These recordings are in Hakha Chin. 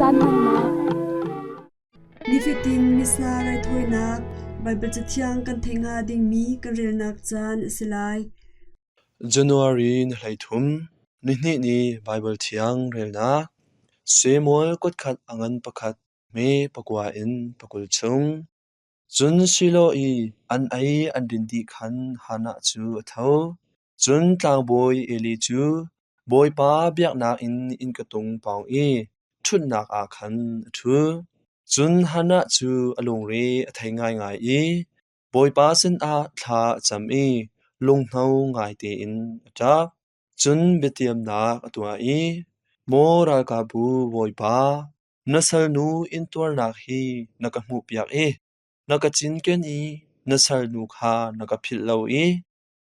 Caan hmannak. Nifatin Missa raithawinak Baibal Cathiang kan theih hnga dingmi kan relnak caan a si lai. January ni 13, nihnih ni Baibal Thiang relnak Samuel kutkhat a ngan pakhat hme pakua in pakul chung. Cun Shiloh i an ei an din dih khan Hannah cu a tho. Cun tlangbawi Eli cu Bawipa biaknak inn innka tung pawng i ṭhutnak ah khan a ṭhu. Cun Hannah cu a lungre a thei ngaingai i Bawipa sinah thla a cam i lunghno ngai tein a ṭap. Cun biatiamnak a tuah i, Maw ralkapbu Bawipa, na salnu intuarnak hi na ka hmuhpiak i na ka cinken i na salnu kha na ka philh lo i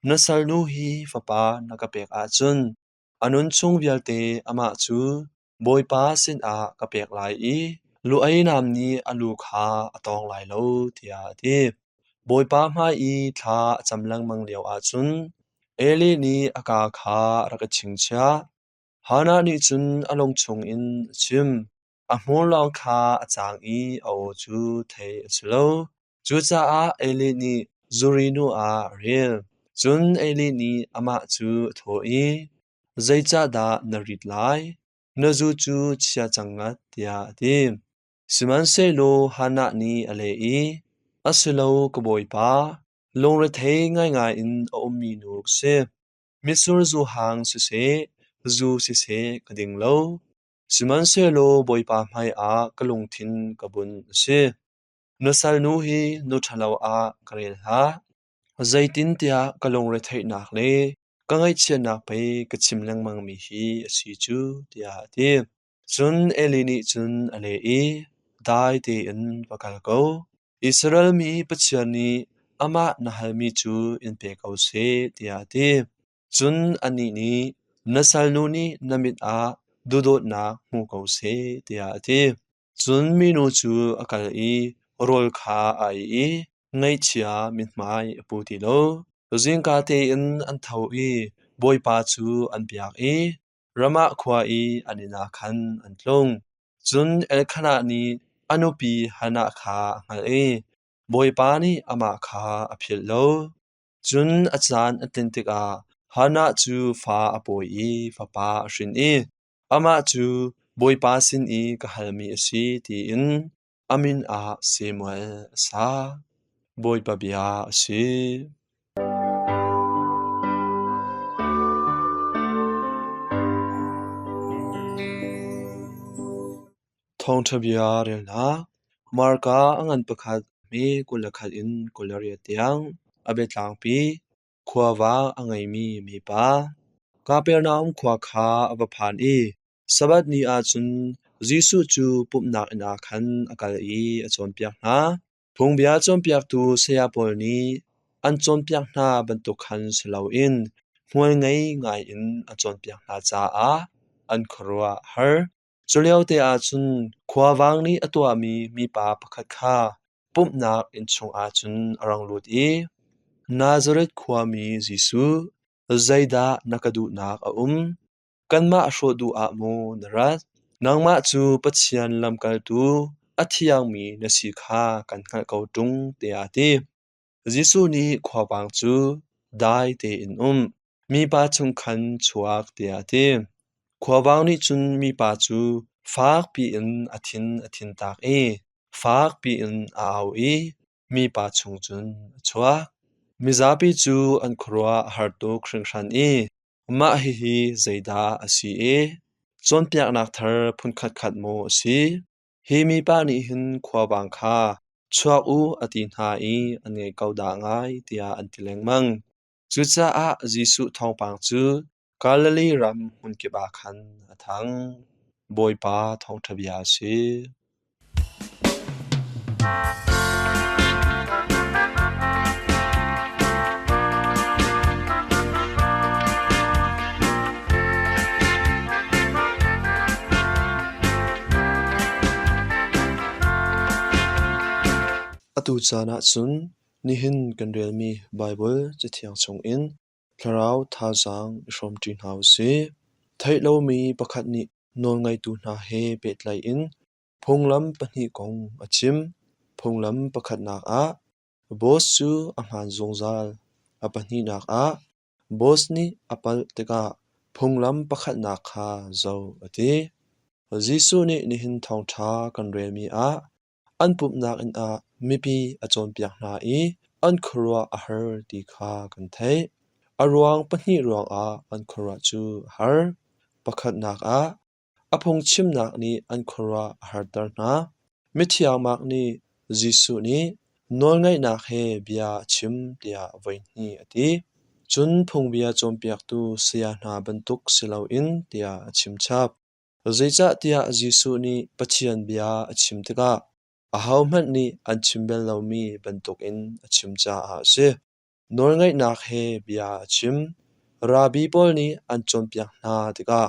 na salnu hi fapa na ka pek ahcun a nun chung vialte amah cu Bawipa sinah ka pek lai i lu-ei nam nih a lu kha a tawng lai lo, tiah a ti. Bawipa hmai i thla a cam lengmang lioah cun Eli nih a kaa kha a rak i chingchiah. Hannah nih cun a lung chungin a chim. A hmur lawng kha a cang i a aw cu theih a si lo. Cucaah Eli nih zuri nu ah a rel. Cun Eli nih amah cu a thawh i, Zeicahdah na rit lai? Na zu cu chia cang ngat, tiah a ti. Sihmanhsehlaw Hannah nih a leh i, A si lo, ka bawipa, lungrethei ngaingai in a ummi nu ka si. Mitsur zu hang siseh, zu siseh ka ding lo. Sihmanhsehlaw Bawipa hmaiah ka lungthin ka bunh a si. Na salnu hi nu ṭhalo ah ka rel hlah. Zeitintiah ka lungretheihnak le ka ngaihchiatnak pei ka chim lengmangmi hi a si cu, tiah a ti. Cun Eli nih cun a leh i, Dai tein va kal ko. Israel mi Pathian nih amah na halmi cu in pe ko seh, tiah a ti. Cun anih nih, Na salnu nih na mit ah duhdawtnak hmu ko seh, tiah a ti. Cun minu cu a kal i rawl kha a ei i ngaihchia mithmai a pu ti lo. Zingka tein an tho i Bawipa cu an biak i Ramah khua i an inn ah khan an tlung. Cun Elkanah nih a nupi Hannah kha a hngalh i Bawipa nih amah kha a philh lo. Cun a caan a tlin tikah Hannah cu fa a pawi i fapa a hrin i amah cu Bawipa sin i ka halmi a si tiin a min ah Samuel a sa. Bawipa bia a si. Thawngṭha bia relnak Marka a ngan pakhat hme 21 in 28 tiang a biatlangpi khuavang a ngeimi mipa. Kapernaum khua kha a va phan i Sabbath ni ah cun Jesuh cu pumhnak inn ah khan a kal i a cawnpiak hna. Phungbia cawnpiaktu saya pawl nih an cawnpiak hna bantuk khan si loin hmualngei ngaiin a cawnpiak hna caah an khuaruah a har. Culiote ah cun khuavang nih a tuahmi mipa pakhat kha pumhnak inn chungah cun a rung lut i, Nazareth khuami Jesuh, zeidah na ka duhnak a um? Kanmah hrawh duh ah maw na rat? Nangmah cu Pathian lamkaltu a thiangmi na si kha kan hngalh ko ṭung, tiah a ti. Jesuh nih khuavang cu, Dai tein um, mipa chung khan chuak, tiah a ti. Khuavang nih cun mipa cu fak piin a thin a thintak i fak piin a au i mipa chung cun a chuak. Mizapi cu an khuaruah a har tuk hringhran i mah hihi zeidah a si i cawnpiaknak thar phunkhatkhat maw a si? Hi mipa nih hin khuavang kha chuak u a ti hna i an ngei ko dah ngai tiah an ti lengmang. Cucaah Jesuh thawngpang cu Galilee ram hmunkip ah khan a thang. Bawipa thawngṭha bia a si. Atu caan ah cun nihin kan relmi Baibal Cathiang chungin thlarau thazaang i hrawmṭi hna u sih. Theih lomi pakhat nih nawlngeitu hna he pehtlaih in. Phunglam pahnih kong a chim. Phunglam pakhatnak ah boss cu a hmaan zungzal. A pahnihnak ah boss nih a palh tikah phunglam pakhatnak kha zoh a ti. Jesuh nih nihin thawngṭha kan relmi ah an pumhnak inn ah mipi a cawnpiak hna i an khuaruah a har ti kha kan theih. A ruang pahnih ruangah an khuaruah cu a har. Pakhatnak ah A phungchimnak nih an khuaruah a harter hna. Mithiang Mark nih Jesuh nih nawlngaihnak he bia a chim tiah voihnih a ti. Cun phungbia cawnpiaktu saya hna bantuk si loin tiah a chimchap. Zeicahtiah Jesuh nih Pathian bia a chim tikah ahohmanh nih an chim bal lomi bantukin a chim caah a si. Nawlngaihnak he bia a chim. Rabbi pawl nih an cawnpiak hna tikah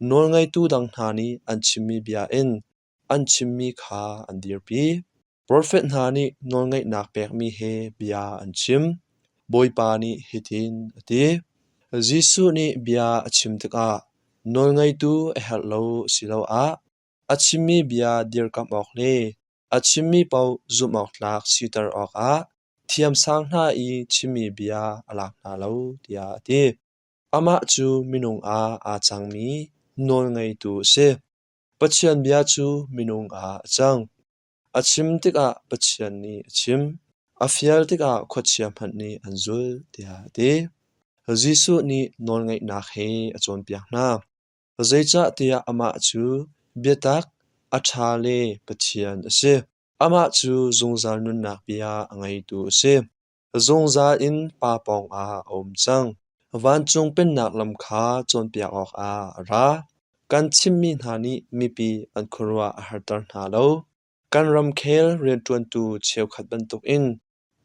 Nawlngeitu dang hna nih an chimmi bia in an chimmi kha an dirpi. Profet hna nih nawlngeihnak pekmi he bia an chim. Bawipa nih hitin a ti: Jesuh nih bia a chim tikah nawlngeitu a herh lo asiloah a chimmi bia dirkamh awk le a chimmi paoh zumh awk tlak siter awkah thiamsang hna i chimmi bia a lak hna lo tiah a ti. Amah cu minung ah aa cangmi nawlngeitu a si. Pathian bia cu minung ah a cang. A chim tikah Pathian nih a chim. A fial tikah khuachia hmanh nih an zulh tiah a ti. Jesuh nih nawlngeihnak he a cawnpiak hna. Zeicahtiah amah cu biatak, a ṭha le Pathian a si. Amah cu zungzal nunnak bia a ngeitu a si. Zungzal in Pa pawngah a um cang. Vancung Pennak lam kha cawnpiak awkah a ra. Kan chimmi hna nih mipi an khuaruah a harter hna lo. Kan ramkhel rianṭuantu cheukhat bantukin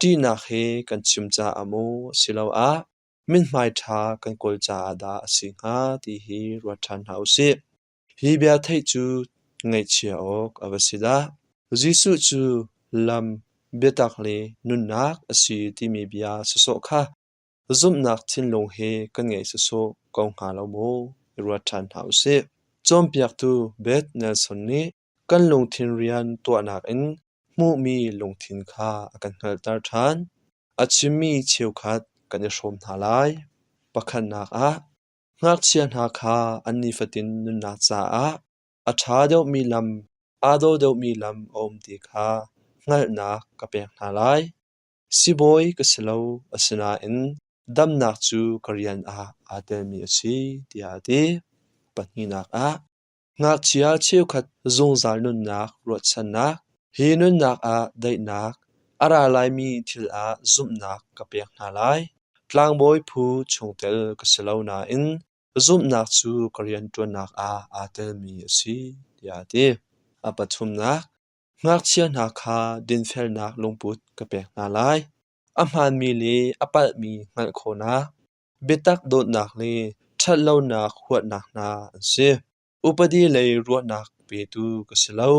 ṭihnak he kan chim caah maw asiloah mithmai ṭha kan kawl caah dah a si hnga ti hi ruat ṭhan hna u sih. Hi bia theih cu ngaihchia awk a va si dah! Jesuh cu lam, biatak le nunnak a si timi bia sawsawh kha zumhnak thinlung he kan ngeih sawsawh ko hnga lo maw? I ruat ṭhan hna u sih. Cawnpiaktu Beth Nelson nih kan lungthin rian tuahnak in hmuhmi lungthin kha a kan hngalhter ṭhan. A chimmi cheukhat kan i hrawm hna lai. Pakhatnak ah, Ngakchia hna kha an nifatin nunnak caah a ṭha deuhmi lam, aa dawh deuhmi lam a um ti kha hngalhnak ka pek hna lai. Sibawi ka si lo, asinain damnak cu ka rian ah aa telmi a si, tiah a ti. Pahnihnak ah, Ngakchia cheukhat zungzal nunnak ruahchannak, hi nunnak ah daihnak, a ra laimi thil ah zumhnak ka pek hna lai. Tlangbawi phu chungtel ka si lo nain zumhnak cu ka rianṭuannak ah aa telmi a si, tiah a ti. A pathumnak, ngakchia hna kha dinfelnak lungput ka pek hna lai. A hmaanmi le a palhmi hngalh khawhnak, biatak dawtnak le ṭhatlonak huatnak hna an si. Upadi lei ruahnak petu ka si lo,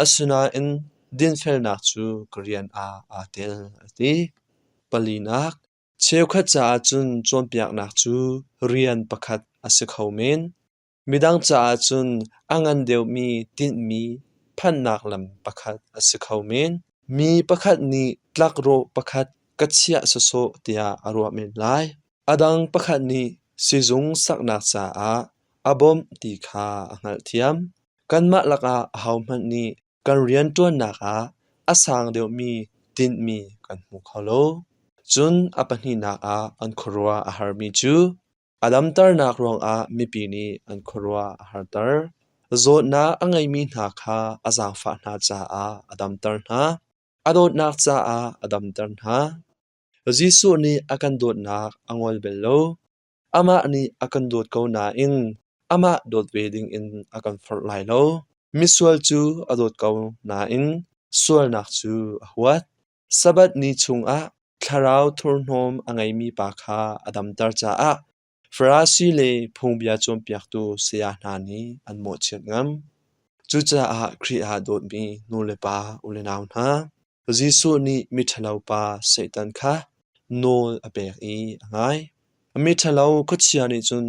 asinain dinfelnak cu ka rian ah aa tel, a ti. Palinak, cheukhat caah cun cawnpiaknak cu rian pakhat a si kho men. Midang caah cun a ngan deuhmi tinhmi phanhnak lam pakhat a si kho men. Mi pakhat nih tlakrawh pakhat ka chiah sawsawh tiah a ruah men lai. A dang pakhat nih sizung saknak caah a bawmh ti kha a hngalhthiam. Kanmah lakah ahohmanh nih kan rianṭuannak ah a sang deuhmi tinhmi kan hmu kho lo. Cun a pahnihnak ah an khuaruah a harmi cu A damternak ruangah mipi nih an khuaruah a harter. Zawtnak a ngeimi hna kha a zaangfah hna caah a damter hna. A dawtnak caah a damter hna. Jesuh nih a kan dawtnak a ngol bal lo. Amah nih a kan dawt ko nain amah dawt ve dingin a kan forh lai lo. Misual cu a dawt ko nain sualnak cu a huat. Sabbath ni chungah thlarau thurhnawm a ngeimi pa kha a damter caah Farasi le phungbia cawnpiaktu saya hna nih an mawhchiat ngam. Cucaah Khrih ah dawtmi nu le pa u le nau hna, Jesuh nih miṭhalo pa Satan kha nawl a pek i a ngai. Miṭhalo khuachia nih cun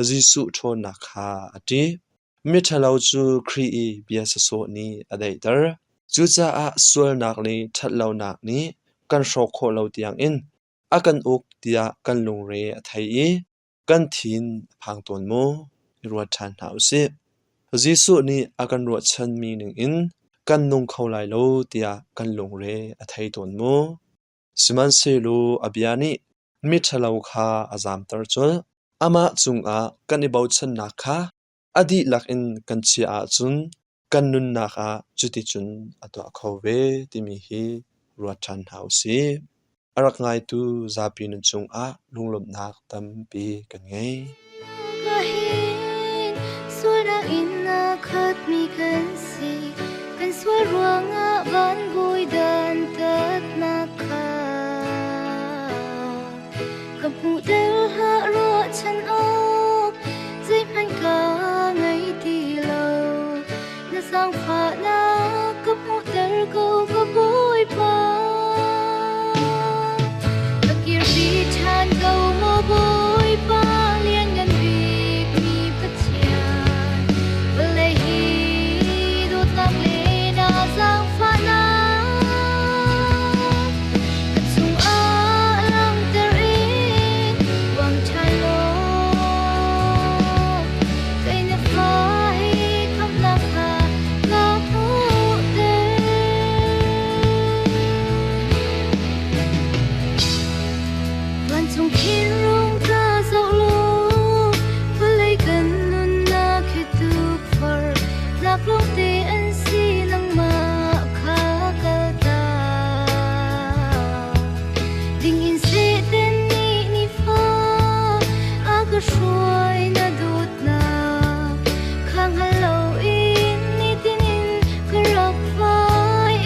Jesuh ṭhawnnak kha a ṭih. Miṭhalo cu Khrih i bia sawsawh nih a daihter. Cucaah sualnak le ṭhatlonak nih kan hrawk khawh lo tiangin a kan uk tiah kan lungre a thei i kan thin a phang tawn maw? I ruat ṭhan hna u sih. Jesuh nih a kan ruahchanmi ningin kan nung kho lai lo tiah kan lungre a thei tawn maw? Sihmanhsehlaw a bia nih miṭhalo kha a zamter colh. Amah cungah kan i bochannak kha a dihlak in kan chiah ahcun kan nunnak ah cuticun a tuah kho ve timi hi ruat ṭhan hna u sih. A rak ngaitu zapi nan cungah lunglawmhnak tampi kan ngei. Sualnak in a khatmi kan si, kan sual ruangah van bawi dantatnak kha ka hmuhter hlah ruahchan awk zeihmanh ka ngei ti lo. Na zaangfahnak ka hmuhter ko ka Bawipa. Ka kirpi ṭhan ko maw Bawipa lianngan bikmi Pathian. Vawlei hi dawtnak le na zaangfahnak ka chungah langhter in uang ṭhan law kei na fa hi khamhnak kha ka hmuhter. Vancung khin rung ka zoh law vawlei kan nunnak hi tukforh nak lawngte an si nangmah kha kaltak ding in Satan nih nifa a ka hruai na dawtnak kha hngal loin nitin in ka rak fai.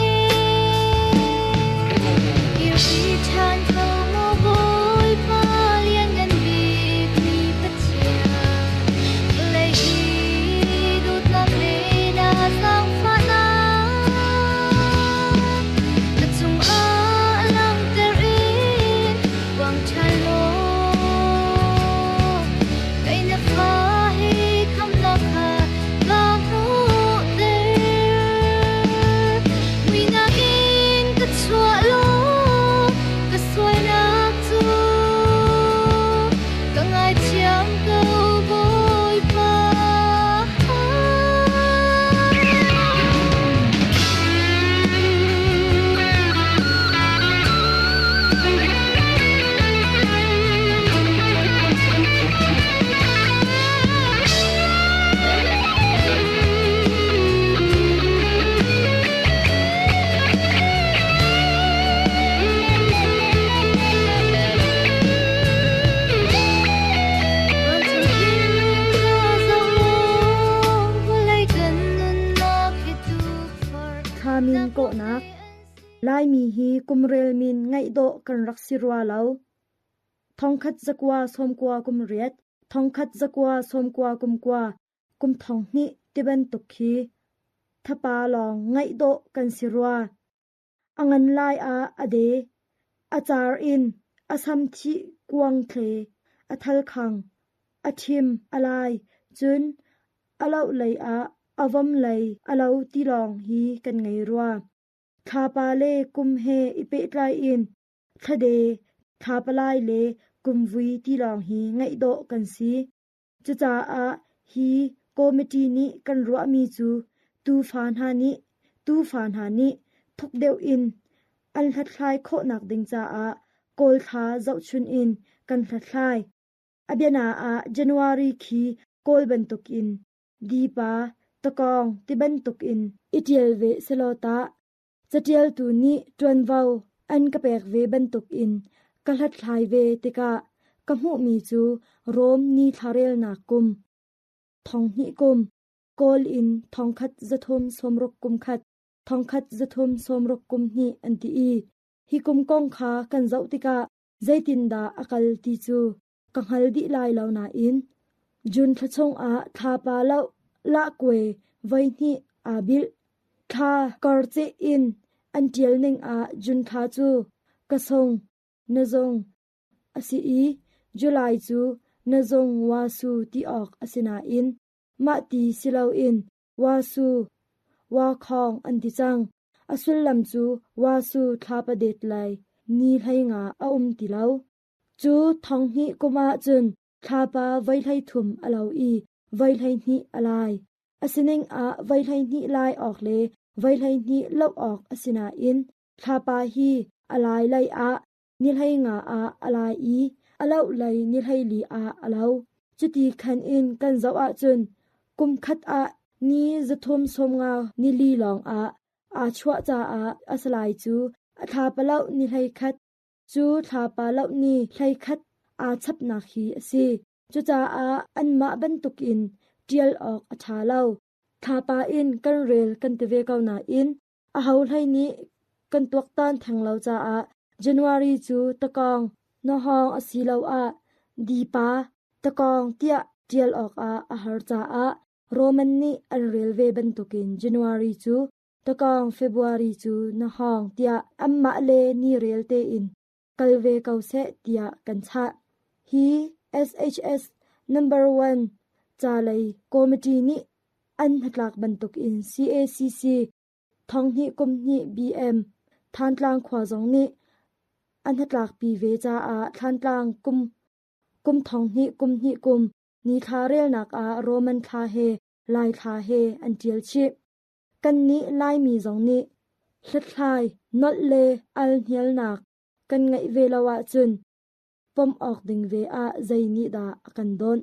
Kirpi ṭhan ko maw Bawipa lianngan bikmi Pathian, vawlei hi dawtnak le na zaangfahnak ka cungah langhter in uang ṭhan law kei na fa hi khamhnak kha ka hmuhter. Muihnak in ka chuah law ka sualnak cu ka ngaithiam ko Bawipa. Thlamin kawhnak Laimi hi kumrel min ngaih dawh kan rak si rua lo. Thongkhat zakua sawmkua kum riat, thongkhat zakua sawmkua kum kua, kum thong hnih tibantuk khi thapa lawng ngaih dawh kan si rua. A ngan lai ah a de, a car in a samthih kuang thle, a thalkhang, a ṭhim a lai, cun a loh lei ah a vom lei a lo ti lawng hi kan ngei rua. Thlapa le kum he i pehtlai in thlade, thlapalai le kumvui ti lawng hi ngaih dawh kan si. Cucaah hi kawmiṭi nih kan ruahmi cu tuufa hna nih thuk deuh in an hlathlai khawhnak ding caah Kawl thla zohchun in kan hlathlai. A biana ah January khi Kawl bantukin Dipa, Takawng tibantuk in i ṭial ve selaw tah Caṭialtu nih ṭuanvo an ka pek ve bantukin ka hlathlai ve tikah ka hmuhmi cu Rom nithla relnak kum, thonghnih kum, Kawl in thongkhat zathum sawmruk kum khat, thongkhat zathum sawmruk kum hnih an ti i hi kum kong kha kan zoh tikah zeitindah a kal ti cu ka hngal dih lai lo nain June thla chungah thlapa loh lahkuai voihnih aa bilh. Thla karceh in an ṭial ning ah June thla cu ka sung, na zung a si i July cu na zung wasu ti awk a si nain Mahti si loin Wasu, Wakhawng an ti cang. A sullam cu Wasu thlapa det lai ni 15 a um ti lo. Cu 2000 kum ahcun thlapa voi 13 a lo i voi 12 a lai. A sining ah voi 12 lai awk le voi 12 loh awk a si nain thlapa hi a lai lei ah ni 15 ah a lai i a loh lei ni 14 ah a lo. Cuti khan in kan zoh ahcun kum khat ah ni 350 ni li lawng ah aa chuah caah a salai cu a thlapa loh ni 11 cu thlapa loh ni 11 aa chapnak hi a si. Cucaah anmah bantukin ṭial awk a ṭha lo. Thlapa in kan rel kan ti ve ko nain aho hlei nih kan tuaktan theng lo caah January cu takawng, nahawng asiloah dipa, takawng tiah ṭial awkah a har caah Roman nih an rel ve bantukin January cu takawng, February cu nahawng tiah anmah le ni rel tein kal ve ko seh tiah kan chah. Hi SHS number one ca lei committee nih an hnatlak bantukin CACC 2000 kum hnih BM Thantlang khua zong nih an hnatlakpi ve caah Thlantlang kum kum 2000 kum hnih kum nithla relnak ah Roman thla he Lai thla he an ṭial chih. Kannih Laimi zong nih hlathlai, nolh le alhnialnak kan ngeih ve lo ahcun pom awk ding ve ah zei nih dah a kan dawnh?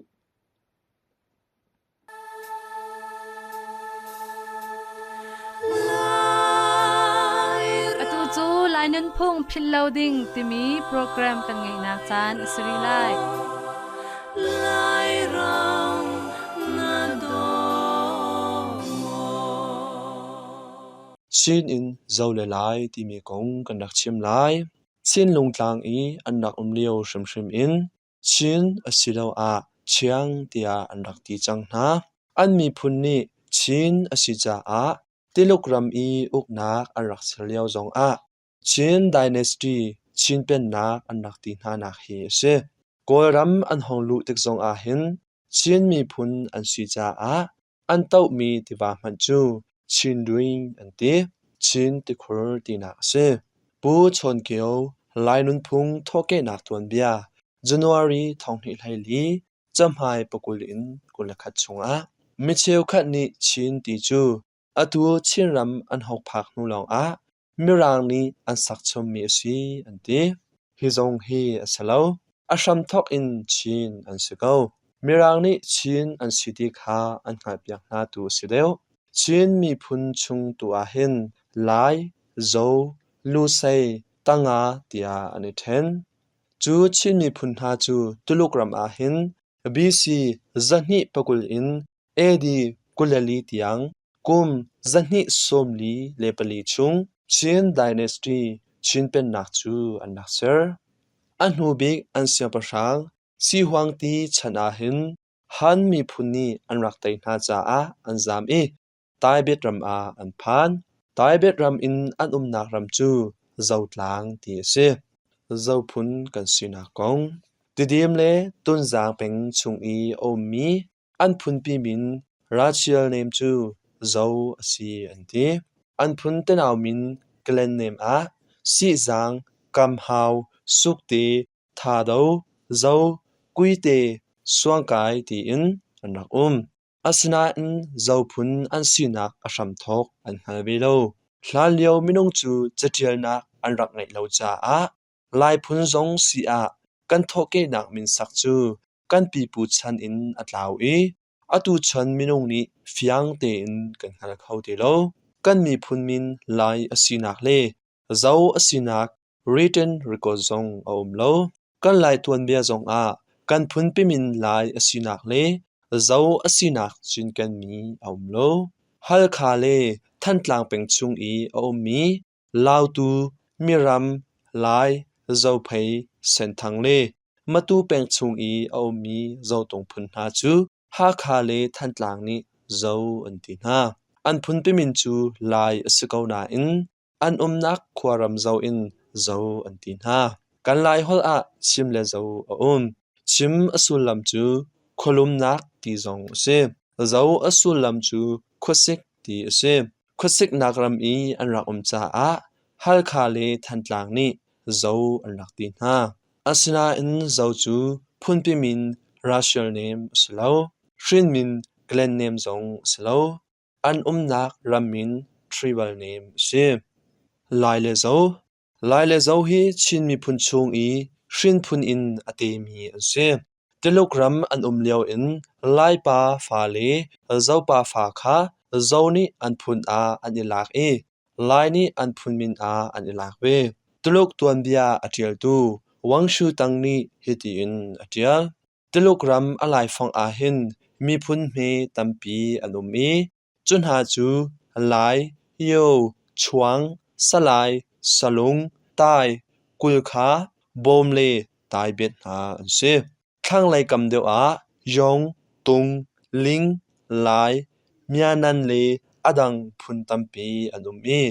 Atu cu Lai Nunphung Philh Lo Ding timi program kan ngeihnak caan a si rih lai. Chin in Zo le Lai timi kong kan rak chim lai. Chin lungtlang i an rak um lio hrimhrim in Chin asiloah Chiang tiah an rak ti cang hna. An miphun nih Chin a si caah Tuluk ram i uknak an rak ser lio zongah Chin Dynasty Chin pennak an rak ti hnanak hi a si. Kawlram an hong luh tik zongah hin Chin miphun an si caah an tohmi tiva hmanh cu Chinduin an ti. Chin tikhur tinak a si. Pu Chawn Kio Lai nunphung thawhkehnak tuanbia January 2024 cahmai pakul in 21 chungah mi cheukhat nih Chin ti cu atu Chinram an hok phak hnu lawngah Mirang nih an sak chommi a si an ti. Hi zong hi a si lo. A hramthawk in Chin an si ko. Mirang nih Chin an si ti kha an hngalhpiak hna tu a si deuh. Chin miphun chung tu ah hin Lai, Zo, Lusei, Tanga tiah an i ṭhen. Cu Chin miphun hna cu Tuluk ram ah hin BC 220 in AD 24 tiang kum 244 chung Chin Dynasty Chin pennak cu an rak ser. A hnu bik an siangpahrang Sihuangti chan ah hin Han miphun nih an rak tei hna caah an zaam i Taibet ram ah an phan. Taibet ram in an umnak ram cu Zotlang ti a si. Zophun kan sinak kong Tidim le Tunzang peng chung i a ummi An phunpi min Rachel nem cu Zo a si an ti. An phun tenau min Glen nem ah Sihzang, Kamhau, Sukte, Thado, Zo, Kuite, Suangkai tiin an rak um. Asinain Zo phun an sinak a hramthawk an hngal ve lo. Hlanlio minung cu caṭialnak an rak ngeih lo caah Lai phun zong si ah kan thawhkehnak minsak cu kan pipu chan in a tlau i atu chan minung nih fiang tein kan hngal kho ti lo. Kan miphun min Lai a sinak le Zo a sinak written record zong a um lo. Kan Lai tuanbia zongah kan phunpi min Lai a sinak le Zo a sinak cinkenmi a um lo. Halkha le Thantlang peng chung i a ummi Lautu, Miram, Lai, Zophei, Senthang le Matu peng chung i a ummi Zotung phun hna cu Hakha le Thantlang nih Zo an ti hna. An phunpi min cu Lai a si ko nain an umnak khuaram zo in Zo an ti hna. Kan Laiholh ah Chim le Zo a um. Chim a sullam cu khualumnak ti zong a si. Zo a sullam cu khuasik ti a si. Khuasiknak ram i an rak um caah Halkha le Thantlang nih Zo an rak ti hna. Asinain Zo cu phunpi min racial name a si lo. Hrin min clan name zong a si lo. An umnak ram min tribal name a si. Lai le Zo Lai le Zo hi Chin miphun chung i hrinphun in a temi an si. Tuluk ram an um lio in Laipa fa le Zopa fa kha Zo nih an phun ah an i lak i Lai nih an phun min ah an i lak ve. Tuluk tuanbia a ṭialtu Wang Shu Tang nih hitihin a ṭial. Tuluk ram a laifang ahhin miphun hme tampi an um i Cu hna cu Lai, Yo, Chuang, Salai, Salung, Tai, Kulkha, Bawm le Taibiat hna an si. Thlanglei kam deuh ah Yong, Tung, Ling, Lai, Myanan le a dang phun tampi an um i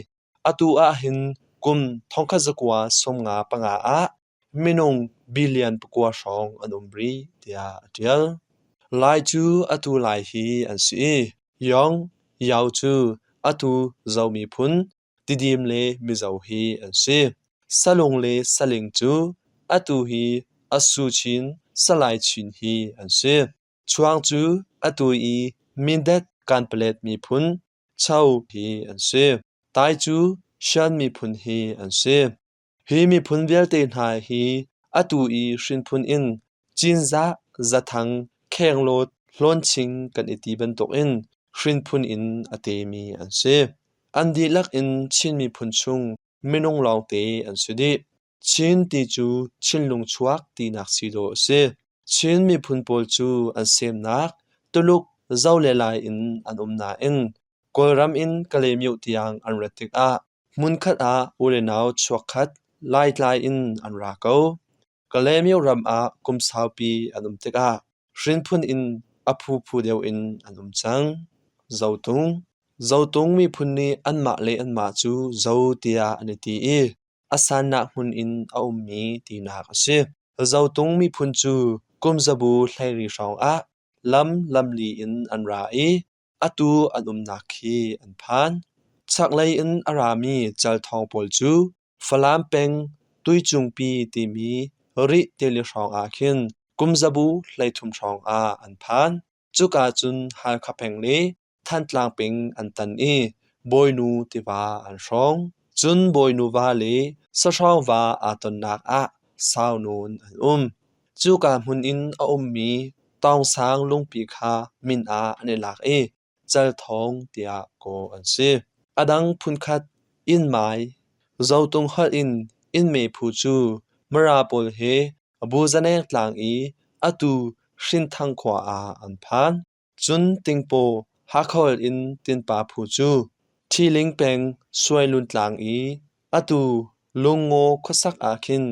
atu ahhin kum 1995 ah minung billion pakua hrawng an um rih tiah a ṭial. Lai cu atu Lai hi an si i Yong, Yao cu atu Zo miphun, Tidim le Mizo hi an si. Salung le Saling cu atu hi Asu Chin, Salai Chin hi an si. Chuang cu atu i Mindat Kanpalet miphun, Cho hi an si. Tai cu Shan miphun hi an si. Hi miphun vialte hna hi atu i hrinphun in Cinzah, Zathang, Khenglawt, Hlawnching kan i ti bantukin hrinphun in a temi an si. An dihlak in Chin miphun chung minung lawngte an si dih. Chin ti cu Chinlung chuak tinak si dawh a si. Chin miphun pawl cu an semnak Tuluk, Zo le Lai in an um nain Kawlram in Kalaymyo tiang an rat tikah hmunkhat ah u le nau chuakkhat Laitlai in an ra ko. Kalaymyo ram ah kum saupi an um tikah hrinphun in a phuphu deuh in an um cang. Zotung Zotung miphun nih anmah le anmah cu Zo tiah an i ti i a sannak hmun in a ummi tinak a si. Zotung miphun cu kum zabu hleiri hrawngah lam lamli in an ra i Atu an umnak khi an phan. Chaklei in a rami calthawng pawl cu Falam peng Tuicungpi timi Rih tili hrawng ah khin kumzabu 13 hrawng ah an phan. Cuka cun Halkha peng le Thantlang peng an tan i Bawinu tiva an hrawng. Cun Bawinu va le Sahrawng va aa tonnak ah sau nawn an um. Cuka hmun in a ummi Tawngsang lungpi kha min ah an i lak i Calthawng tiah kawh an si. A dang phunkhat innmai, Zotung holh in innme phu cu Mara pawl he Buzaneng tlang i atu Hrinthang khua ah an phan. Cun Tingpaw Hakhawl in Tinpa phu cu Ṭhiling peng Suailun tlang i atu Lungngaw khuasak ah khin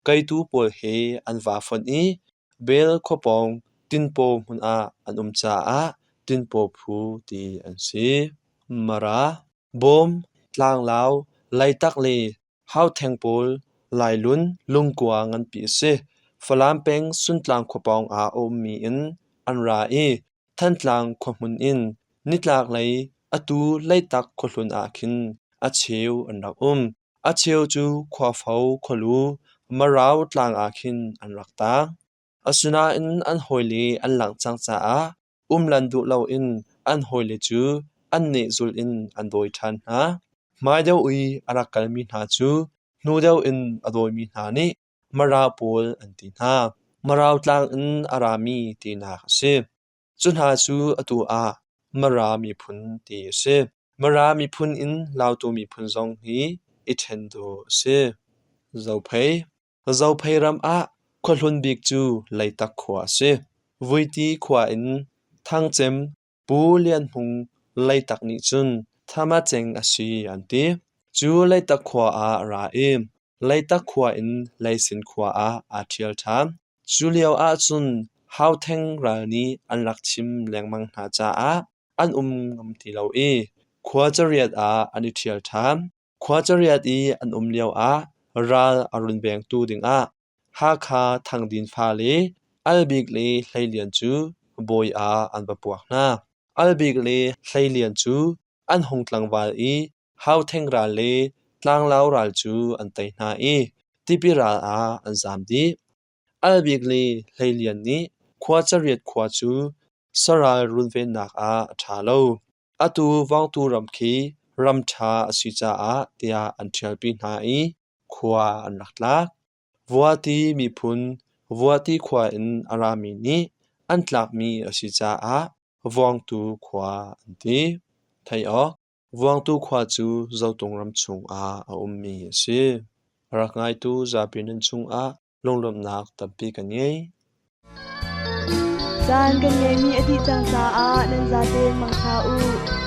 Keitu pawl he an vaa fonh i Bel khua pawng Tinpaw hmun ah an um caah Tinpaw phu ti an si. Mara, Bawm, Tlanglau, Leitak le Hautheng pawl Lailun lungkua nganpi a si. Falam peng Suntlang khua pawng ah a ummi in an ra i Thantlang khuahmun in nitlaklei atu Leitak khuahlun ah khin a cheu an rak um. A cheu cu Khuafo khualu Marau tlang ah khin an rak taang. Asinain an hawile an langh cang caah umlan duh loin an hawile cu an nehzulh in an dawi ṭhan hna. Hmai deuh i a rak kalmi hna cu hnu deuh in a dawimi hna nih Marau pawl an ti hna. Marau tlang in a rami tinak a si. Cu hna cu atu ah Mara miphun ti a si. Mara miphun in Lautu miphun zong hi i ṭhen dawh a si. Zophei Zophei ram ah khuahlun bik cu Leitak khua a si. Vuiti khua in Thangcem Pu Lian Hmung Leitak nih cun Thamaceng a si an ti. Cu Leitak khua ah a ra i Leitak khua in Leisin khua ah aa ṭhial ṭhan. Cu lio ahcun Hautheng ral nih an rak chim lengmang hna caah an um ngam ti lo i khua cariat ah an i ṭhial ṭhan. Khua cariat i an um lioah ral a runvengtu dingah Hakha Thangdin fale Albik le Hleilian cu bawi ah an va puak hna. Albik le Hleilian cu an hung tlangval i Hautheng ral le Tlanglau ral cu an tei hna i Tipi ral ah an zaam dih. Albik le Hleilian nih khua cariat khua cu saral runvennak ah a ṭha lo. Atu Vawngtu ram khi ram ṭha a si caah tiah an ṭhialpi hna i khua an rak tlak. Vuati miphun Vuati khua in a rami nih an tlakmi a si caah Vuangtu khua an ti. Theih awk, Vuangtu khua cu Zotung ram chungah a ummi a si. A rak ngaitu zapi nan chungah lunglawmhnak tampi kan ngei. Caan kan ngeihmi a dih cang caah nan zatein mangṭha u.